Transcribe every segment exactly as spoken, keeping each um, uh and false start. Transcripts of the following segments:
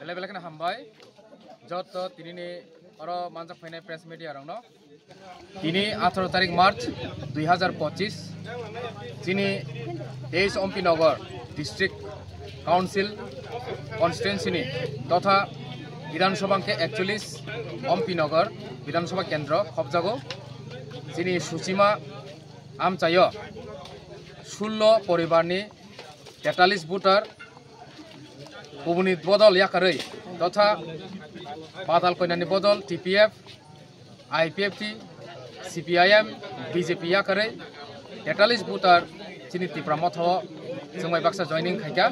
Belai belai kheno hambai joto tinini oro manjak phainai press media rokno. Tini atharo tarik March dui hazar pochis, chini teis Ompi Nagar District Council constituency ni totha Bidhan Sabha hwnkhe ekchollis Ompi Nagar Bidhan Sabha kendro khobjago. Chini Suchima amchaio sullo poribarni tetalis voter kubuni bodol yakarwi totha Badal Koinani bodol T P F, I P F T, C P I M, B J P yakarwi tetalis voter chini Tipra Motha o chwng bai baksa joining khaikha.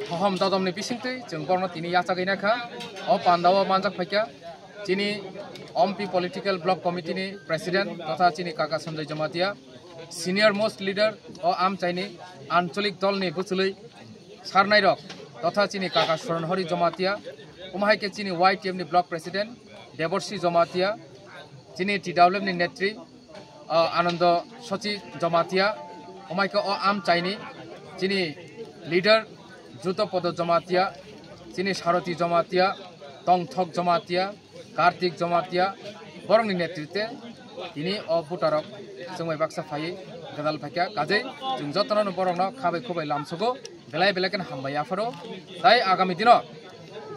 Hohom dodomni bisingtwi chwng borokno tini yachagwi nakha. O pandao manjak phaikha chini Ompi Political Block Committee ni President totha chini kaka Sanjay Jamatia, senior most leader o amchaini ancholik dolni bwchwlwi sarnairok totha chini kaka Soronhori Jamatia, omo hai khe chini Y T F ni block president Deborsi Jamatia, chini T W F ni netri, ah, Anando Sochi Jamatia, omo hai khe o amchaini chini leader Juto Podo Jamatia, chini Saroti Jamatia, Tongthok Jamatia, Kartik Jamatia, borokni netritwe tini o voterrok chwng bai baksa phaiwi gwdal phaikha. Kajei chwng jotono borokno khabai khubai lamsogo, belai belai kheno hambai yapharo. Tai agami dino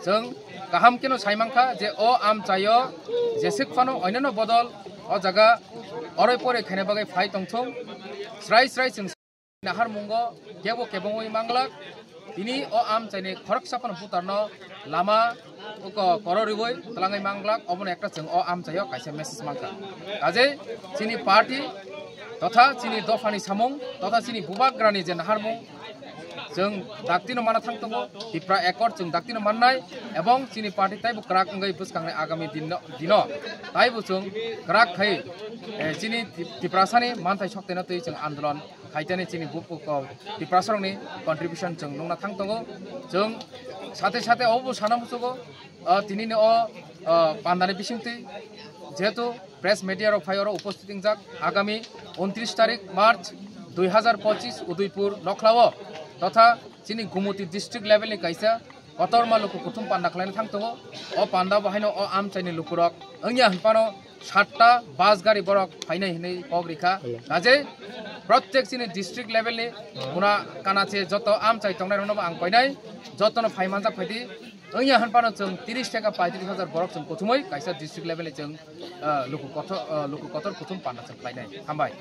chwng kaham kheno sai mankha je o amchaio jeswk phano oinano bodol o jaga oroi poroi khaina bagwi phai tongthung. Srai srai chwng naharmungo kebo kebengwi manglak. Tini o amchaini khoroksa phano voterno lama uko kororiwi twlangwi manglak, obono ekta chwng o amchaio kaisa message mankha. Kajei chini party totha chini dophani samung totha chini bubagrani je naharmung chwng daktino mana thang tongo, Tipra Accord chwng daktino mannai, ebong chini party taibo kwrak wngwi bwskangni agami dinno, dino taibo chwng kwrak khai, eh, chini Tip-, Tiprasani manthai soktaino twi chwng andolon khaitani chini buku ko Tiprasarokni contribution chwng nukna thang tongo. Chwng sate sate obo sana muchugo, ah, tinini o, ah, pandani bisingtwi jehetu press media rok phai oro uposthit wngjak, agami untris tarik March dui hazar pochis Udaipur Nokhlao totha chini Gumoti district level ni kaisa kotorma luku kuthum panda khlaina thang tongo. O panda bo haino o amchaini lukurok wngya hwnphano satta bus gari borok phainai hinwi kok rikha. Hello. Kajei protek chini district level ni kuna kanache joto amchai tongnai rokno bo ang koinai jotono phai manjak phaidi. Wngya hwnphano chwng tiris theka paitris hajar borok chwng kuthumwi kaisa district level ni chwng, ah, luku kotor, ah, luku kotor kuthum panda chwng khlainai. Hambai.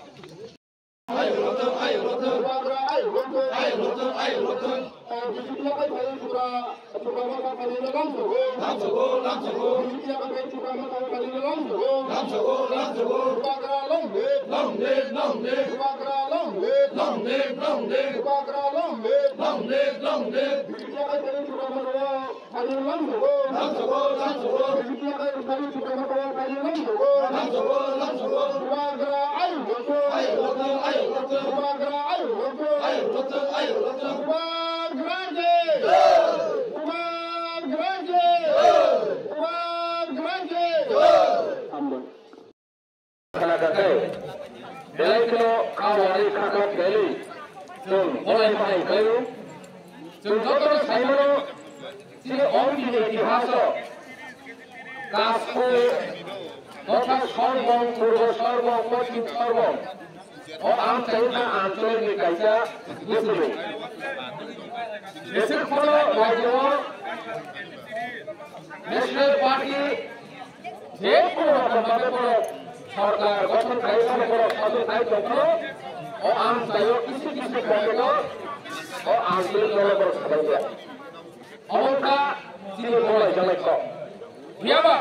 Khna kha khe, belai kheno kha wari kha kha khailwi chwng bolai bahai khlaio. Chwng jotono sai mano, chini Ompi ni itihaso Kasko totha Sorbong, Purbo Sorbong, Poschim Sorbong, o amchaini ancholik ni kaisa bwswlwi. Jeswk phano rajyo o National Party je kono rokom bhabe borok sorkar gothon khai phano borok satung khai tongphano o amchaio kisi kisi pocket o o ancholik dolo borok sabaikha. Omo wngkha chini bolai jalai kok. Phiya ba,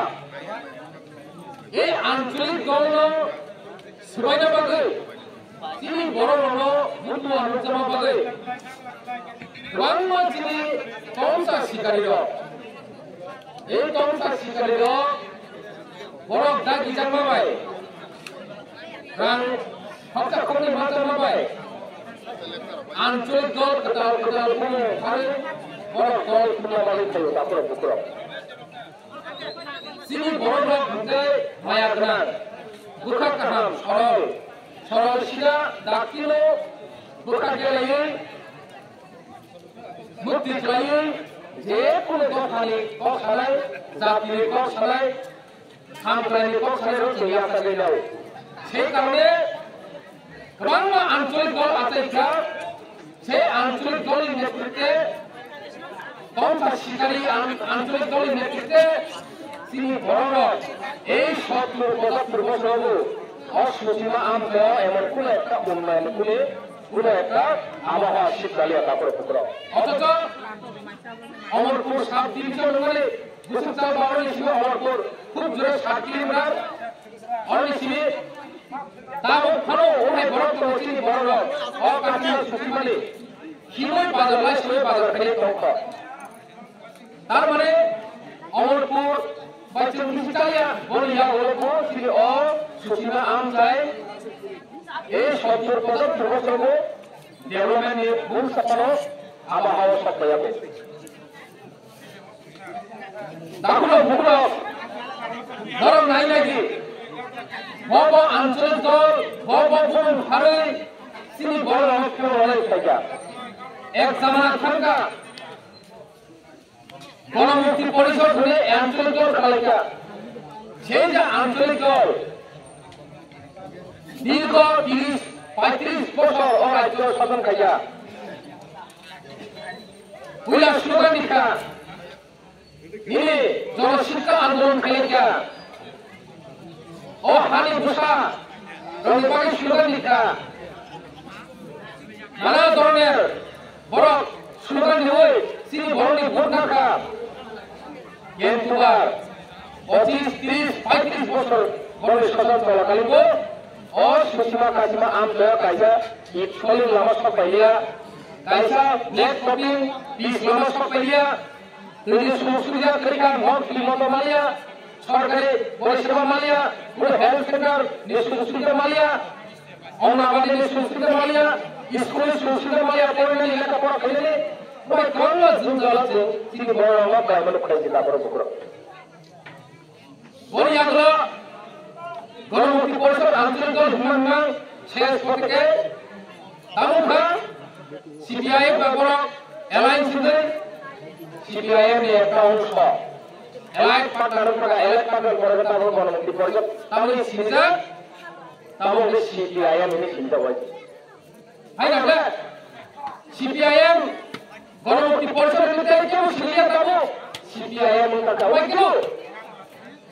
ei ancholik dolno swbaina bagwi, chini borok rokno muitu nukjakma bagwi kwbangma chini tongsa sikari rok, ei tongsa sikari rok borok dagijakma bai, rang khoksa khoknwi manjakma bai, ancholik dol kwtal kwtal bumung phari borok dol khumna bagwi phaio, takhurok bukhurok. Chini borok rok hwnkhe maya gwnang, bwkha kaham, sorol, sorol sida, daktino bwkha gelaiwi, mukti khlaiwi, je kunu dophani kok sanai, jatini kok sanai, hamkraini kok sanai rok chwng yachagwi nai. Sei karone kwbangma ancholik dol achai kha, sei ancholik dolni netrite, tongsa sikari an-, ancholik dolni netrite, chini borok rok ei sottur pochattor bosorogo o Suchima amchaio emon kuno ekta unnayon kuni, kuno ekta aboha sikdaliya takhurok bukhurok. Othocho Amarpur sub division wngmani bwswk chal ba oroni simi Amarpur khub jora sub kilometer. Oroni simi tabuk phano o hai borok tongo chini borok rok. O Kachima Suchimani himwi bazar lai simi bazar khainai tongkha. Tar mane Amarpur bai chwng bisi chaliya, boni yago bo chini o Suchima amchai e sottur pochattor bosor bo development ni bung saphano aboha o sok paiya bo. Takhurok bukhurok, norok nai nai di. Bo bo ancholik dol, bo bo bumung harwi, chini borok rok khe rwlai phaikha. Ek jamana thangkha. Ganamukti Porishod hwnwi ancholik dol khalaikha. Sei je ancholik dol, dirgho tiris, paitris bosor o rajyo shason khaikha. Puila slogan rikha, nini Jana Shiksha Andolon khaikha. O hani bwsa rokni bagwi slogan rikha. Nana dhoroner borok slogan riwi chini borokni vote nangkha. Kintu bar pochis, tris, paitris bosor borokni shason cholakalino o Suchima Kachima amchaio kaisa ip soling lama sok pailiya, kaisa black topping pis lama sok pailiya, tini sujog subida kwrwi kha, nok twi moto maliya, sorkari poriseba maliya, bo health center ni sujog subida maliya, Anganwadi ni sujog subida maliya, school ni sujog subida maliya, porinani lekha pora khainani, bai kwbangma jwngjala chwng chini borok rokno khlaimani khlai jila borok bukhurok. Boni yagra Ganamukti Porishod Ancholik Dol hwnmang mang ses poteke tamo kha C P I M bai borok alliance hwnwi C P I M ni ekta ongso allied partner wngkha, allied partner borok tamo Ganamukti Porishod tamo sinijak tamo hwnwi C P I M hwnwi sinijak bai. Hai na khe? C P I M, Ganamukti Porishod ni tei kebo siniya tabo, C P I M wngkha tabo, kebo.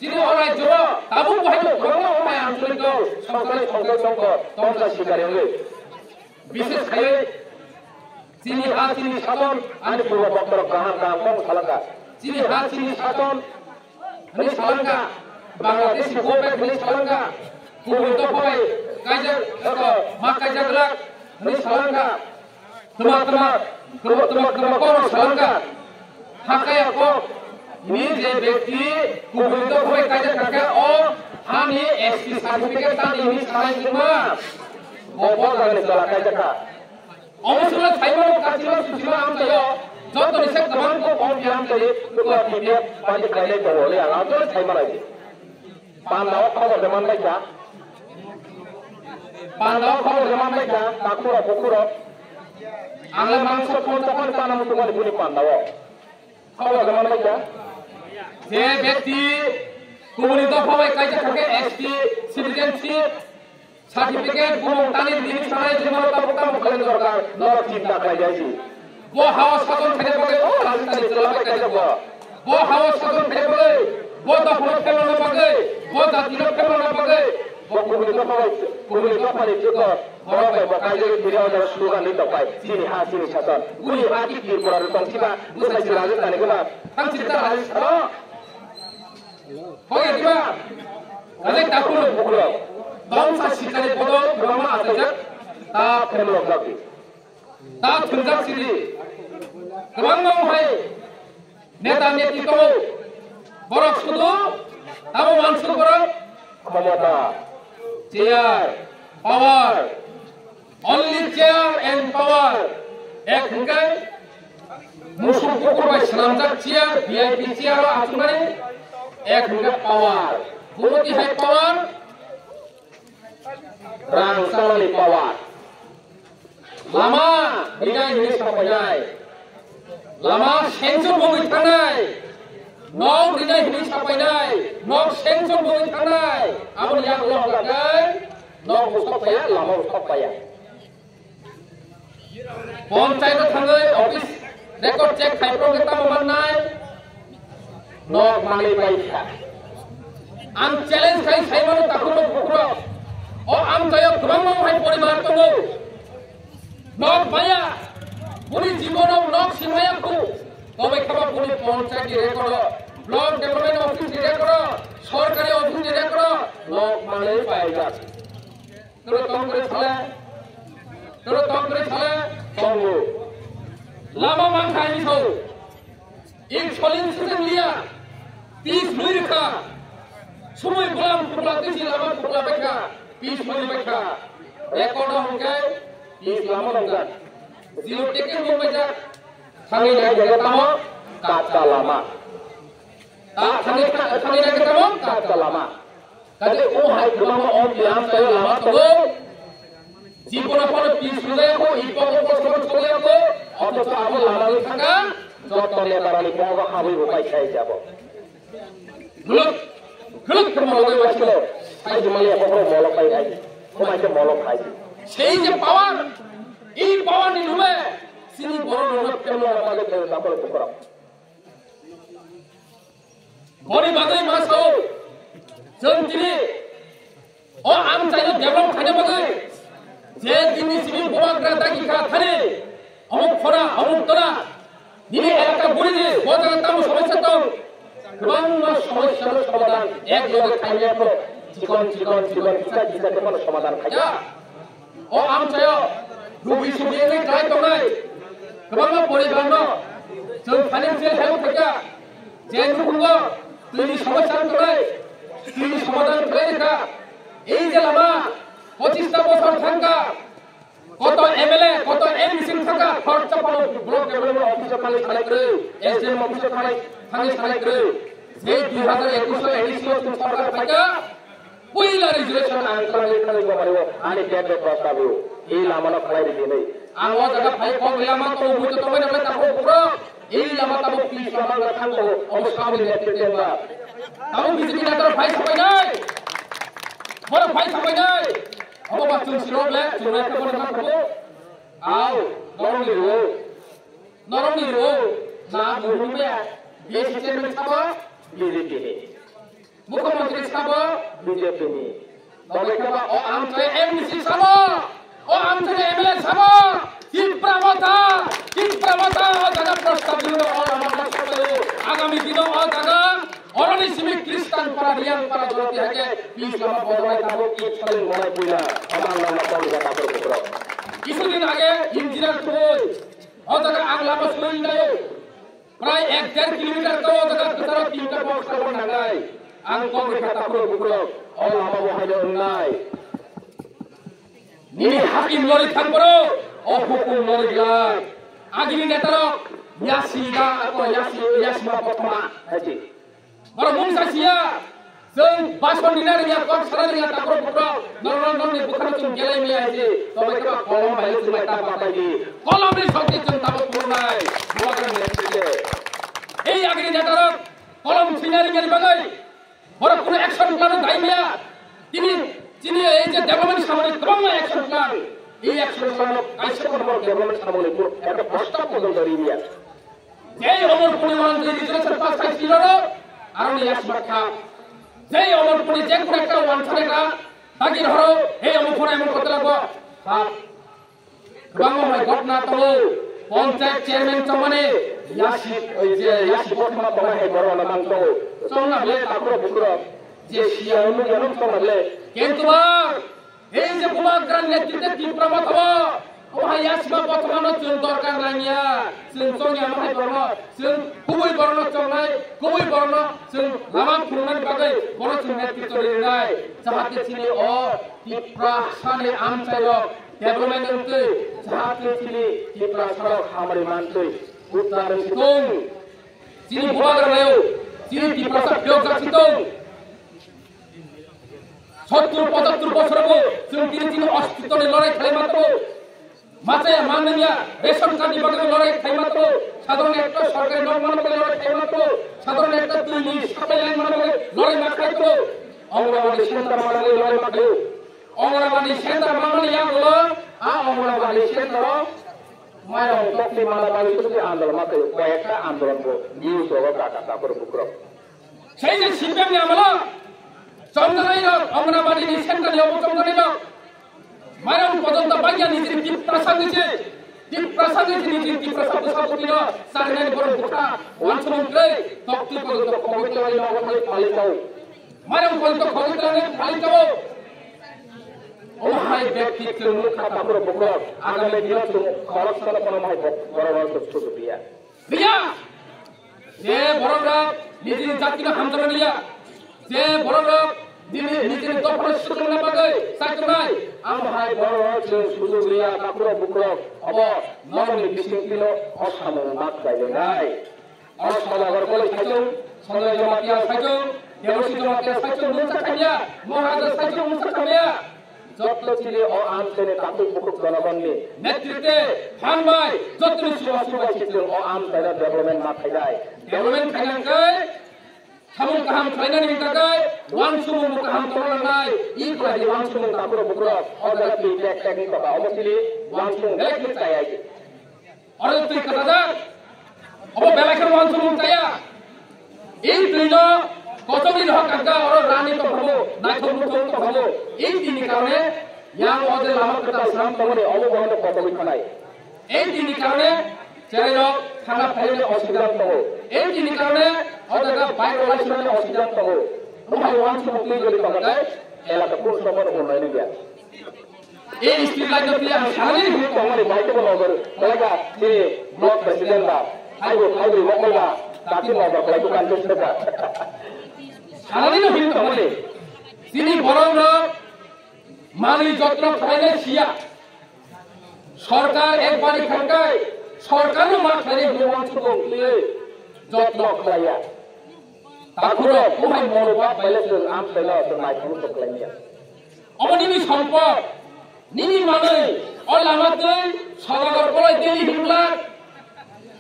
Chini o rajyo o tabo bo hai bo kwbangma o mai ancholik dol, songkhlai songkhlai tongkho, tongsa sikari wngwi. Bishes khaiwi chini ha chini sason, ani purbo boktorok kaham kaham kok salaka. Chini ha chini sason, hwnwi salangkha, Bangladesh ni go back hwnwi salangkha, kubui dopha bai kaijak, eko, ma kaijak rak hwnwi salangkha, twma twma, twma, twma, twma kok salangkha, hakaya kok, ni je bekti kubui dopha bai kaijak kha khe o hani S T certificate tani hwnwi salai wngma, bo bo jagani tola kaijak kha. Omo solo saimano kachima suchima amchaio, joto ni se kwbang kok om ya amchaio, luku T P F party khlainai tongo, le ang joto saimano di. Panda o khobor de manbai kha. Panda o khobor de manbai kha, takhuro bukhuro. Ang le mangso phone tokon pana mutu mani buni panda o. Khobor de manbai kha. Je bekti kubuni dopha bai kaijak kha khe S T citizenship, certificate bumung tani rini sanai jemon tabuk tabuk khlaina dorkar, norok chinta khlai jai si. Bo hao sason khaina bagwi, o Rajasthani chwla bai kaijak bo. Bo hao sason khaina bagwi, bo dophano phelna bagwi, bo jatino phelna bagwi, bo kubuni dopha bai, kubuni dophani jikor, borok bai bo kaijagwi tini o jaga slogan ri tongpai, chini ha, chini sason. Buni ha ki Tripura ri tong siba, bwsai si Rajasthani gwnang, thang si ta Rajasthano. Kok ya diba? Kajak takhuk rok bukhuk rok. Bangsa sikari bodol kwbangma achaijak. Ta phemlok jagdi. Ta thwngjak sidi. Kwbangma hai neta neti tongo. Borok sudu tamo mansuk borok. Khomota. Chair. Power. Only chair and power. Ek hwnkhe musuk bukur bai swnamjak chair, V I P chair o achukmani. Ek hwnkhe power. Bumoti hai power. Rang chalani power. Lama rinai hwnwi sapainai. Lama sanction bogwi thangnai. Nok rinai hwnwi sapainai. Nok sanction bogwi thangnai. Aboni yagulo hwnkhe nok usok paya, lama usok paya. Ponchayat o thangwi office record check khai phuru khe tamo mannai? Nok manwi pai kha. Ang challenge khai sai mano takhuk rok bukhuk rok. O amchaio kwbangma hai poribar tongo. Nok maya, boni jibono nok singmaya khu. Tobe khaba boni ponchayat ni record o, block development office ni record o, sorkari office ni record o, nok manwi paijak. Toro tong kre sale, toro tong kre sale, tongo. Lama mangkha ni so. Ik solin sujeng liya, tis lui rikha. Sumui bulam pukla tisi lama pukla baikha, tis lui baikha. Record o hwnkhe tis lama nongkha. Zero ticket bo baikha. Thangwi nai jaga tamo kacha lama. Ta thangwi, thangwi nai jaga tamo kacha lama. Kaje o hai kwbangma o biyam tayo lama tongo. Jibono phano pi sujaya ko, i pogo ko sobo sujaya ko, othocho abo lama wi thangkha, joto netarani pogo habwi bo pai sai jabo. Guluk, guluk khe molok bai waisilo, sai jumali abo bro molok bai hai, ko mai khe molok hai. Sei je power, i power ni lume, sini boro no no kemo lama bai thangkha, boro bukoro. Boni bagwi ma sao, chwng tini o amchaino develop khaina bagwi je tini simi bubagra dagi kha thani, amuk khora, amuk tora, nini elaka burini bo jaga tamo somosya tong, kwbangma somosyano somadan ek loge khainai phano chikon chikon chikon kisa kisa khe phano somadan khaija. O amchaio rugi sugi wngwi kwlai tongnai kwbangma poribarno chwng financial help khaikha, je nukhungo twini somosya wng tongnai, twini somadan khlai rikha. Ei je lama pochista bosor thangkha, koto M L A, koto M C thangkha, khoroksa phano block development office o thangwi salai kwrwi, S D M office o thangwi, thangwi salai kwrwi. Jei dui hajar ekush o A D C o chwng sorkar phaikha, Puila resolution ang khlaiwi khlaiwi gomari o ani bag bag basta bo. Ei lama no khlai ri dinai. Ang o jaga phai kok lama to bui to tongbai nang ta ko bro. Ei lama tamo please lama ga thang to. Omo samni netrite ba. Tamo B J P netra phai sabai nai. Boro phai sabai nai. Omo ba chung siro le chung le ko boro nang ko. Au, norong ni ro. Norong ni ro. Na mo hu ya. B C chairman sabo B J P ni. Mukhyamantri sabo B J P ni. Tole khe ba o amchai M D C sabo, o amchai M L A sabo, Tipra Motha, Tipra Motha o jaga prostab dino o lama prostab dino. Agami dino o jaga oroni simi Kristan para, Riyang para, Joloti hake, please lama bolai tabo ki saling bolai puila. Amar lama tabo jaga berkukro. Kisudin age engineer Tubui o jaga ang lama sui nayo. Prai ek der kilometer to o jaga kwcharo tinta box kabo nangnai. Ang kok rikha takhuk bukhuk, o lama bo haino wngnai. Nini hakim lori thang boro, o hukum lori glak. Agini netarok, yasi da, ako yasi, yasi ma botma, haji. Boro mungsa siya, Chwng bason rina rwngya, kok sana rwngya, takhuk bukhuk, norok norok ni bukhuk chwng gelai maya hai se, tobai khe ba kolom bai chwng bai ta batai di. Kolom ni shokti chwng tabuk phunuknai, bubagra ni netrite. Ei agini netarok kolom sina rwngya ni bagwi borok kunu action plan dai maya. Tini, tini ei je development samani kwbangma action plan, ei action plan no kaisa kono development samani kunu ekta prostab porjonto ri maya. Jei Omorpurni uansugwi resolution pass khai siroro, aroni yasma kha. Jei Omorpurni je kunu ekta uansugwi ekta dagi rohoro, hei Omorpur emon kotla bo. Ha. Kwbangma mai ghotna tongo, panchayat chairman chongmani, Yasi, je yasi botma tongnai hai borok no mang tongo. Chongna ble takro bukro. Je siya nung ya nung chongna ble. Kintu ba, ei je Bubagra netrite Tipra motha bo, o hai yasi ma botma no chwng dorkar nangya. Chwng chongya ma hai borok no, chwng kubui borok no chongnai, kubui borok no chwng lama phunuknani bagwi borok chwng netrito rinai. Jahate chini o Tiprasani amchairok development wngtwi, jahate chini Tiprasarok hamari mantwi. Buddha rwng si tong. Chini Bubagra nayo, chini Tiprasa phiyokjak si tong. Sottur pochattur bosorogo chwng tini chini ostitwni lorai khlai ma tongo. Machaya manliya, ration card ni bagwi lorai khlai ma tongo. Sadharon ekta sorkari nok manna bagwi lorai khlai ma tongo. Sadharon ekta twi ni supply line manna bagwi lorai ma khlai tongo. Anganwadi center manna bagwi lorai ma khlaio. Anganwadi center manmani yagulo, a Anganwadi center o mairang tokti manna bagwi twi andolon ma khlaio. Koi ekta andolon bo news rogo kaka takro bukrok. Sei je C P M ni amolo chongjanai rok, Anganwadi ni center ni obo chongjanai rok. Mairang pojonto bagya nijini Tiprasa niji, Tiprasa niji niji Tiprasa bwsa bwtwi no charinani borok bwkha wansukmung kwrwi tokti pojonto khogwi tongwi nogo thangwi phalwi tong. Mairang pojonto khogwi tongwi phalwi tongo. Omo hai bekti chwng nukha takro bukrok, agami dino chwng khoroksa no kono hai borok no chwng sujuk ya. Riya! Je borok rok nijini jati no hamjakna riya. Je borok rok nini nijini dophano swkangna bagwi chaitongnai. Ang bahai borok rok chwng sujuk riya, takro bukrok. Obo norokni bisingtwi no o samung mak khlai lenai. O Sodagar Koloi saichung, Sanjay Jamatia saichung, Debasi Jamatia saichung, mungsa khamya, Maharaja saichung, mungsa khamya. Jotto chini o amchaini takhuk bukhuk jonogonni netrite phan bai jotoni chubachu bai chwng o amchaino development ma khainai. Development khainai khe samung kaham khlainani hwnkha khe wansukmung bo kaham tongna nangnai. I khlai di wansukmung takro bukrok o jaga twi tek tek wngkha ba omo chini wansukmung belai khe chaya. Oro twi kwchajak. Obo belai kheno wansukmung chaya. I twi no kochokni no hakka oro rani tongphamo, naithok nuthok tongphamo. I twi ni karone yang o je lama kwtal slam tongmani obo bono kochogwi thanai. I twi ni karone cherai rok thangna phaimani osubida tongo. I twi ni karone o jaga bike rok laisimani osubida tongo. Omo hai wansukmung twi gori tongkha khe elaka kun somo no unnayoni ya. Ei street light no twi ang sanani hwnwi tongmani bai tebo nogor khlaika chini block president ba, phaibo phaibrwi mokol ba, dati nogor khlai bukan tei seka. Sanani no hwnwi tongmani chini borok no manwi jotno khlainai siya. Sorkar ekbari khangkai, sorkar no ma khlainai hwnwi wansukmung twiwi jotno khlaiya. Takhurok, buhai mono ba paile chwng amchaino chwng naithok nuthok khlaimaya. Omo nini sompot, nini manwi, o lama twi Sodagar Koloi daily himlak,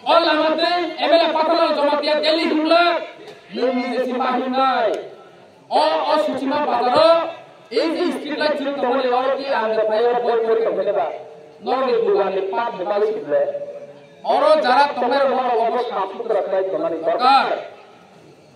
o lama twi M L A Patharlal Jamatia daily himlak, nwng nije si ma himnai. O, o Suchima bazaro, ei je street light chwng tongmani oro ki ang da phai oro boi pori tongmani ba. Norokni bugan ni pap bumali sible. Oro jara tongnai rok norok obo sap sutra khlai tongmani dorkar.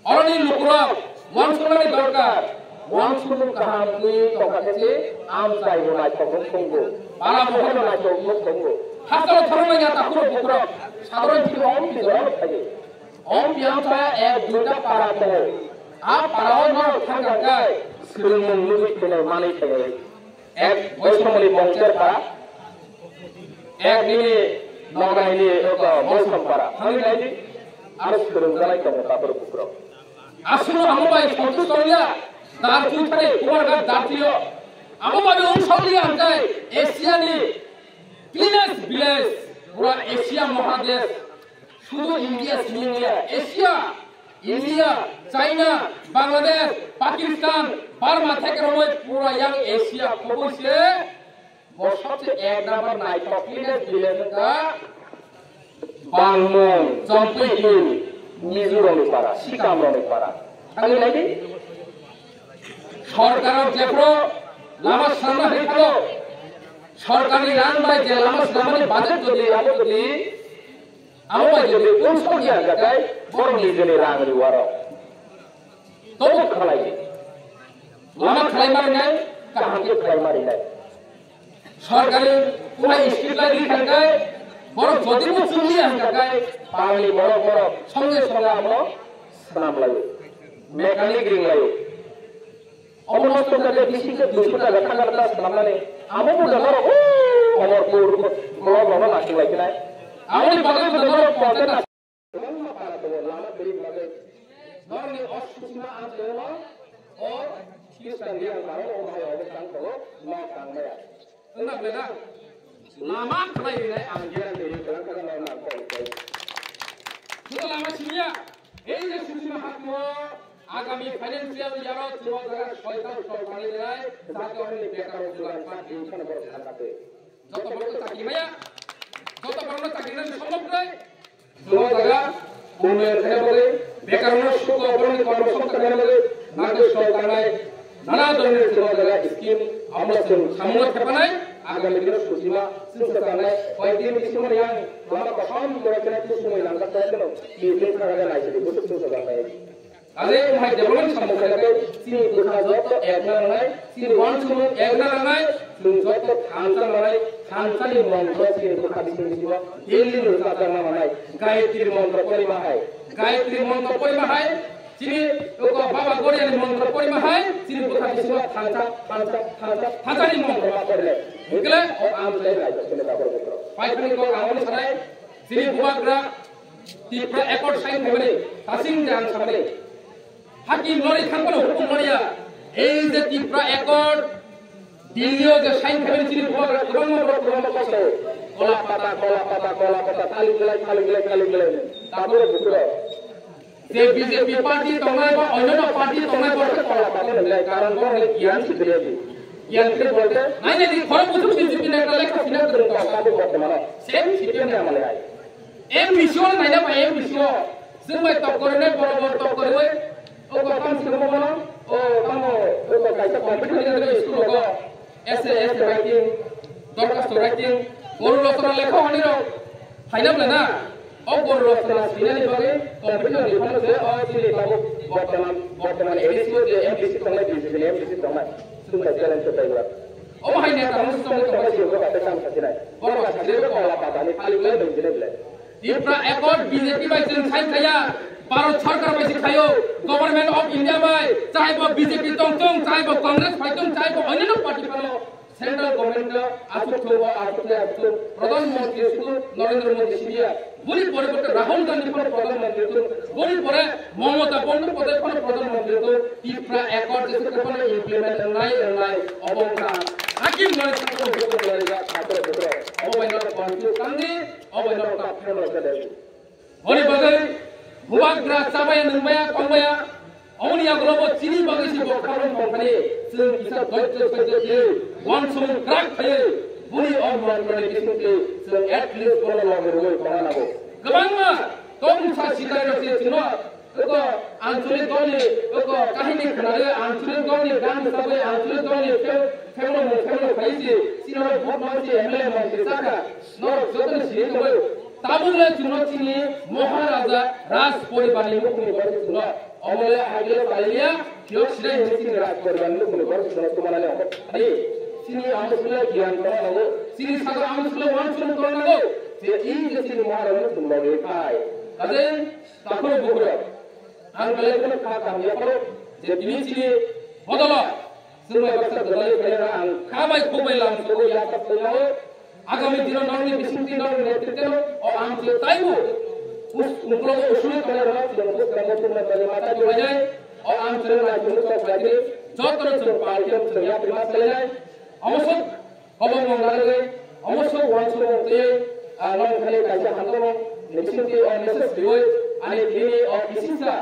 Oroni lukurok wansuknani dorkar. Wansukmung kaham twi tongkha khe se amchai bo naithok wng thungo. Para mohor bo naithok wng thungo. Hasteo thoroknai ya takhurok bukurok sadharon chini om bijoro phaio. Om biyang sa ek duita para tongo. A para o norok thangkha khe swrwngmung nugwi khainai manwi khainai. Ek Boisomoli Mongcher para, ek nini Nogaini, eko, Boisom para. Thangwi naidi, aro swrwngjaknai tongo tabuk bukurok. Aswk amo bai Santosh Choraiya, Darchwi thani, Kumarghat Darchwio. Amo bai wng sokliya hwnkhe Asia ni cleanest village, pura Asia Mahadesh. Sudu India simi ya, Asia, India, China, Bangladesh, Pakistan, Burma theke romoi pura yang Asia khoboi se bo sobse ek number naithok cleanest village wngkha Bangmung, Chompui Hill, Mizo rokni para, Sikam rokni para. Thangwi naidi. Sorkar jephru lama swnamna hwnwi thango, sorkarni rang bai je lama swnamani budget jodi abo jodi Amo bai jodi unsok ya gatai borok nijeni rang riwaro. Tobo khalai. Lama khalai marinai, kaham khe khalai marinai. Sorkari kuhai street light ri thangkai, Borok jodi bo chumliya hwnkha khe, pangni borok borok songe songe amo swnam laio, mechanic ring laio. Omo nosto kha khe bisi khe duiso taka thangkar ta swnamnani. Amo buda norok, o, Omorpur, block rokno naising lai khe nai. Amoni bagwi buda norok content Kwbangma para tongo, lama kwrwi bagwi. Norokni o Susima amchaino o Khristan riyang barok o bahai obo tang tongo, nok tang maya. Wngna belai da? Lama khlai rinai ang guarantee ri kwlang kha norokno ang kok khlai. Sudo lama simiya, ei je Susima hakno agami financial year o chwng o jaga soita soi manwi rinai, jate oroni bekar o jugan pa din phano borok thang kha twi. Joto borok chakri maya, joto borokno chakri nani sombhob nai. Joto jaga unnayon khaina bagwi, bekarno suk o borokni kormo songkha khaina bagwi, nagwi soi tangnai, nana dholni joto jaga scheme, amla chwng samungno thepanai, agami dino Susima, chwngsa tangnai, koi din bisingo yang, lama kosom jora kena kusumui langjak khaina bagwi, chwng thangkha naisidi, busuk chwngsa tangnai. Are hai development samung khaina tei chini bwkha joto ekna nangnai, chini uansukmung ekna nangnai, chwng joto thansa nangnai, thansani montro chini bwkha bising bisingo daily no chajakna nangnai, Gayatri montro porima hai, Gayatri montro porima hai, chini oko Baba Goriani montro porima hai, chini bwkha bisingo thansa, thansa, thansa, thansani montro ma porinai. Hwnkhe o amchai lai chini dabor butro. Paithani kok ang ono sanai, chini bubagra Tipra Accord sign khaimani, tasing je ang samani. Hakim lori thangmano hukum loriya. Ei je Tipra Accord, Delhi o je sign khaimani chini bubagra kwbangma borok kwbangma kosto. Kola pata, kola pata, kola pata, thali belai, thali belai, thali belai. Tabuk bukurok. Je B J P party tongnai ba onyono party tongnai borok kola pata belai. Karon borok giyan si belai. Giyan khe bolte, nainani khorok buthuk B J P nekta lekha sina kwrwng tong tabuk bortomano. Same C P M ni amale hai. M D C o naina bai M D C o. Chwng bai tok korinai borok bo tok koriwi. O ko tam sini mo bono. O tamo o ko kaisa competition ni school ko. Essay, essay writing, dorkhasto writing, goru rosona lekha hwnwi rok. Haina bwle na. O goru rosona sinani bagwi competition ni phano se o chini tabuk bortoman, bortoman A D C o je M D C tongnai, B J P ni M D C tongnai. Chwng bai challenge khe taibo. Omo hai neta mung song tongma siyok ba tei tamo sasinai. Borok ba sasinai bo kola patani phalwk lai dong jinai belai. Tipra Accord B J P bai chwng sign khaiya, Bharat Sarkar bai se khaio, Government of India bai, chahai bo B J P tong tong, chahai bo Congress phai tong, chahai bo onyono party phano central government no aswk thung o aswk le aswk thung, Pradhan Mantri aswk Narendra Modi siniya. Boni pore pore Rahul Gandhi phano Pradhan Mantri tu, boni pore Mamata Bandopadhyay phano Pradhan Mantri tu, Tipra Accord jesa phano implement nai nai obongka. Hakim nai phano bukuk nai ja khator bukuk. Obo bai no confuse tangdi, obo bai no ta phano ja de. Boni bagwi bubagra chabaya nungbaya tongbaya. Omoni yagulo bo chini bagwi si bo kharon tongthani, chwng kisa dhoijjo soijjo khe, uansukmung kwrak khe, boni o mantroni bisingtwi chwng at least bono logi rwui tongna nango. Kwbangma tongmungsa sikarino se chwngno, eko anchalik dolni, eko kahini khwnarwi anchalik dolni gan sabai anchalik dolni phel-, phelno mung phelno khaisi, chini vote mansi M L A mantri chakha, norok jotono sini tongwi. Tabukle chwngno chini Maharaja Raj poribarni mukungni borok chwngno omole hagile paliya, phiyok sinai hwnwi chini Raj poribarni mukungni borok chwngno tumanani omo thani chini amo sula giyan tongna nango, chini sakha amo sula uansukmung tongna nango, je i je chini Maharaja mukung logi phai. Kaje takhoro bukurok ang belai kheno kha kaham yapharo je tini chini bodolo chwng bai baksa gwdalwi phaiyano ang kha bai khuk bai lam sogo yaphar tongmao. Agami dino nokni bisingtwi nokni netrito o amchwlwi taibo us-, uklogo usui tongnairok chwng bukrangno tungna bagwi mata duainai. O amchwlwi naikolwi chok khlaidi, jotono chwng palkhe chwng yapri ma salainai. Omo sok kobong nang nangwi, omo sok uansukmung twiwi, ah, nokni thani kaisa hamjakmung ni bisingtwi o message twiwi ani tini o kisisa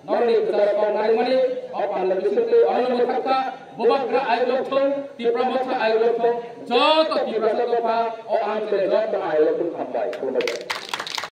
Norokni kwcharo kok narimani o panda bisingtwi onono mwthaksa bubagra ayuk lokthung, Tipra motha ayuk lokthung, joto Tiprasa dopha o amchwlwi joto ayuk lokthung hambai. Khulumbai.